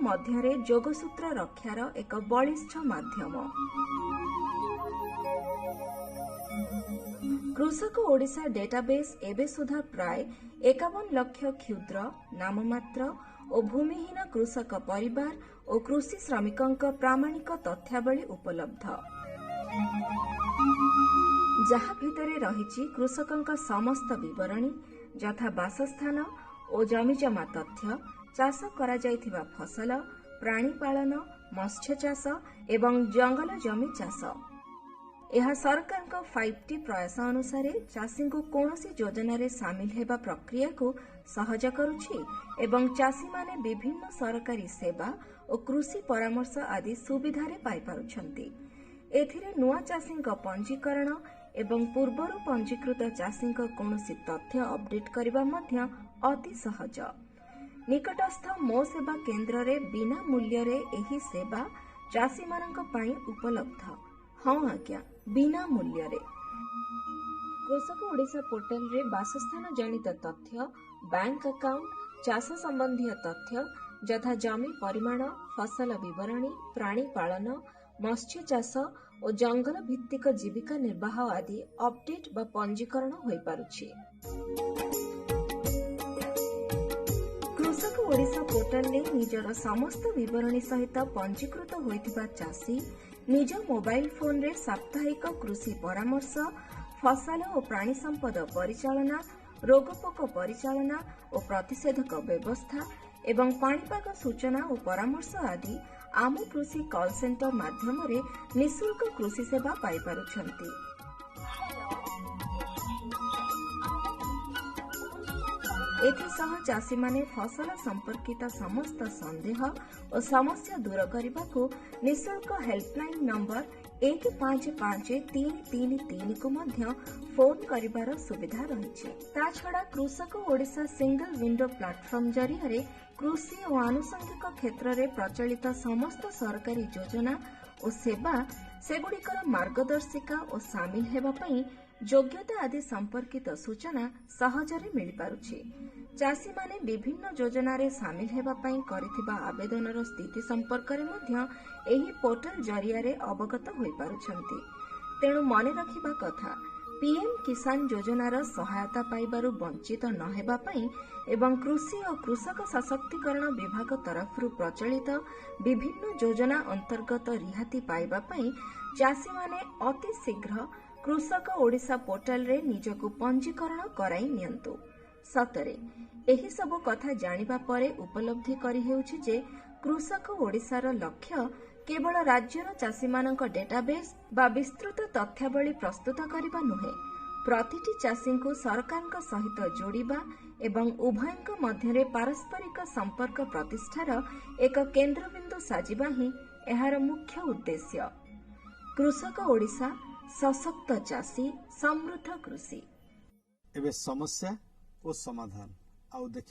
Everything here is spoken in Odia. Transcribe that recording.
ମଧ୍ୟରେ ଯୋଗସୂତ୍ର ରକ୍ଷାର ଏକ ବଳିଷ୍ଠ ମାଧ୍ୟମ। କୃଷକ ଓଡ଼ିଶା ଡେଟାବେସ୍ ଏବେ ସୁଦ୍ଧା ପ୍ରାୟ 51 ଲକ୍ଷ କ୍ଷୁଦ୍ର, ନାମମାତ୍ର ଓ ଭୂମିହୀନ କୃଷକ ପରିବାର ଓ କୃଷି ଶ୍ରମିକଙ୍କ ପ୍ରାମାଣିକ ତଥ୍ୟାବଳୀ ଉପଲବ୍ଧ, ଯାହା ଭିତରେ ରହିଛି କୃଷକଙ୍କ ସମସ୍ତ ବିବରଣୀ, ଯଥା ବାସସ୍ଥାନ ଓ ଜମିଜମା ତଥ୍ୟ, ଚାଷ କରାଯାଇଥିବା ଫସଲ, ପ୍ରାଣୀପାଳନ, ମତ୍ସ୍ୟଚାଷ ଏବଂ ଜଙ୍ଗଲ ଜମି ଚାଷ। ଏହା ସରକାରଙ୍କ 5ଟି ପ୍ରୟାସ ଅନୁସାରେ ଚାଷୀଙ୍କୁ କୌଣସି ଯୋଜନାରେ ସାମିଲ ହେବା ପ୍ରକ୍ରିୟାକୁ ସହଜ କରୁଛି ଏବଂ ଚାଷୀମାନେ ବିଭିନ୍ନ ସରକାରୀ ସେବା ଓ କୃଷି ପରାମର୍ଶ ଆଦି ସୁବିଧାରେ ପାଇପାରୁଛନ୍ତି। ଏଥିରେ ନୂଆ ଚାଷୀଙ୍କ ପଞ୍ଜୀକରଣ ଏବଂ ପୂର୍ବରୁ ପଞ୍ଜୀକୃତ ଚାଷୀଙ୍କ କୌଣସି ତଥ୍ୟ ଅପଡେଟ୍ କରିବା ମଧ୍ୟ ଅତି ସହଜ। ନିକଟସ୍ଥ ମୋ ସେବା କେନ୍ଦ୍ରରେ ବିନା ମୂଲ୍ୟରେ ଏହି ସେବା ଚାଷୀମାନଙ୍କ ପାଇଁ ଉପଲବ୍ଧ। ହଁ ଆଜ୍ଞା, ବିନା ମୂଲ୍ୟରେ। କୃଷକ ଓଡ଼ିଶା ପୋର୍ଟାଲରେ ବାସସ୍ଥାନ ଜନିତ ତଥ୍ୟ, ବ୍ୟାଙ୍କ ଆକାଉଣ୍ଟ, ଚାଷ ସମ୍ବନ୍ଧୀୟ ତଥ୍ୟ ଯଥା ଜମି ପରିମାଣ, ଫସଲ ବିବରଣୀ, ପ୍ରାଣୀ ପାଳନ, ମତ୍ସ୍ୟ ଚାଷ ଓ ଜଙ୍ଗଲ ଭିତ୍ତିକ ଜୀବିକା ନିର୍ବାହ ଆଦି ଅପଡେଟ୍ ବା ପଞ୍ଜୀକରଣ ହୋଇପାରୁଛି। କୃଷକ ଓଡ଼ିଶା ପୋର୍ଟାଲରେ ନିଜର ସମସ୍ତ ବିବରଣୀ ସହିତ ପଞ୍ଜୀକୃତ ହୋଇଥିବା ଚାଷୀ ନିଜ ମୋବାଇଲ ଫୋନରେ ସାପ୍ତାହିକ କୃଷି ପରାମର୍ଶ, ଫସଲ ଓ ପ୍ରାଣୀ ସମ୍ପଦ ପରିଚାଳନା, ରୋଗପୋକ ପରିଚାଳନା ଓ ପ୍ରତିଷେଧକ ବ୍ୟବସ୍ଥା ଏବଂ ପାଣିପାଗ ସୂଚନା ଓ ପରାମର୍ଶ ଆଦି ଆମ କୃଷି କଲ୍ ସେଣ୍ଟର ମାଧ୍ୟମରେ ନିଃଶୁଳ୍କ କୃଷି ସେବା ପାଇପାରୁଛନ୍ତି। ଏଥିସହ ଚାଷୀମାନେ ଫସଲ ସମ୍ପର୍କିତ ସମସ୍ତ ସନ୍ଦେହ ଓ ସମସ୍ୟା ଦୂର କରିବାକୁ ନିଃଶୁଳ୍କ ହେଲ୍ପଲାଇନ୍ ନମ୍ବର 155333କୁ ମଧ୍ୟ ଫୋନ୍ କରିବାର ସୁବିଧା ରହିଛି। ତାଛଡ଼ା କୃଷକ ଓଡ଼ିଶା ସିଙ୍ଗଲ ୱିଣ୍ଡୋ ପ୍ଲାଟଫର୍ମ ଜରିଆରେ କୃଷି ଓ ଆନୁଷଙ୍ଗିକ କ୍ଷେତ୍ରରେ ପ୍ରଚଳିତ ସମସ୍ତ ସରକାରୀ ଯୋଜନା ଓ ସେବା, ସେଗୁଡ଼ିକର ମାର୍ଗଦର୍ଶିକା ଓ ସାମିଲ ହେବା ପାଇଁ ଯୋଗ୍ୟତା ଆଦି ସମ୍ପର୍କିତ ସୂଚନା ସହଜରେ ମିଳିପାରୁଛି। ଚାଷୀମାନେ ବିଭିନ୍ନ ଯୋଜନାରେ ସାମିଲ ହେବା ପାଇଁ କରିଥିବା ଆବେଦନର ସ୍ଥିତି ସମ୍ପର୍କରେ ମଧ୍ୟ ଏହି ପୋର୍ଟାଲ ଜରିଆରେ ଅବଗତ ହୋଇପାରୁଛନ୍ତି। ତେଣୁ ମନେ ରଖିବା କଥା, ପିଏମ୍ କିଷାନ ଯୋଜନାର ସହାୟତା ପାଇବାରୁ ବଞ୍ଚିତ ନ ହେବା ପାଇଁ ଏବଂ କୃଷି ଓ କୃଷକ ସଶକ୍ତିକରଣ ବିଭାଗ ତରଫରୁ ପ୍ରଚଳିତ ବିଭିନ୍ନ ଯୋଜନା ଅନ୍ତର୍ଗତ ରିହାତି ପାଇବା ପାଇଁ ଚାଷୀମାନେ ଅତି ଶୀଘ୍ର କୃଷକ ଓଡ଼ିଶା ପୋର୍ଟାଲରେ ନିଜକୁ ପଞ୍ଜୀକରଣ କରାଇ ନିଅନ୍ତୁ। ସତରେ ଏହିସବୁ କଥା ଜାଣିବା ପରେ ଉପଲବ୍ଧି କରିହେଉଛି ଯେ କୃଷକ ଓଡ଼ିଶାର ଲକ୍ଷ୍ୟ କେବଳ ରାଜ୍ୟର ଚାଷୀମାନଙ୍କ ଡେଟାବେସ୍ ବା ବିସ୍ତୃତ ତଥ୍ୟାବଳୀ ପ୍ରସ୍ତୁତ କରିବା ନୁହେଁ, ପ୍ରତିଟି ଚାଷୀଙ୍କୁ ସରକାରଙ୍କ ସହିତ ଯୋଡ଼ିବା ଏବଂ ଉଭୟଙ୍କ ମଧ୍ୟରେ ପାରସ୍ପରିକ ସମ୍ପର୍କ ପ୍ରତିଷ୍ଠାର ଏକ କେନ୍ଦ୍ରବିନ୍ଦୁ ସାଜିବା ହିଁ ଏହାର ମୁଖ୍ୟ ଉଦ୍ଦେଶ୍ୟ। କୃଷକ ଓଡ଼ିଶା, ସଶକ୍ତ ଚାଷୀ, ସମୃଦ୍ଧ କୃଷି। ଏବେ ସମସ୍ୟା ଓ ସମାଧାନ ଆଉ ଦେଖି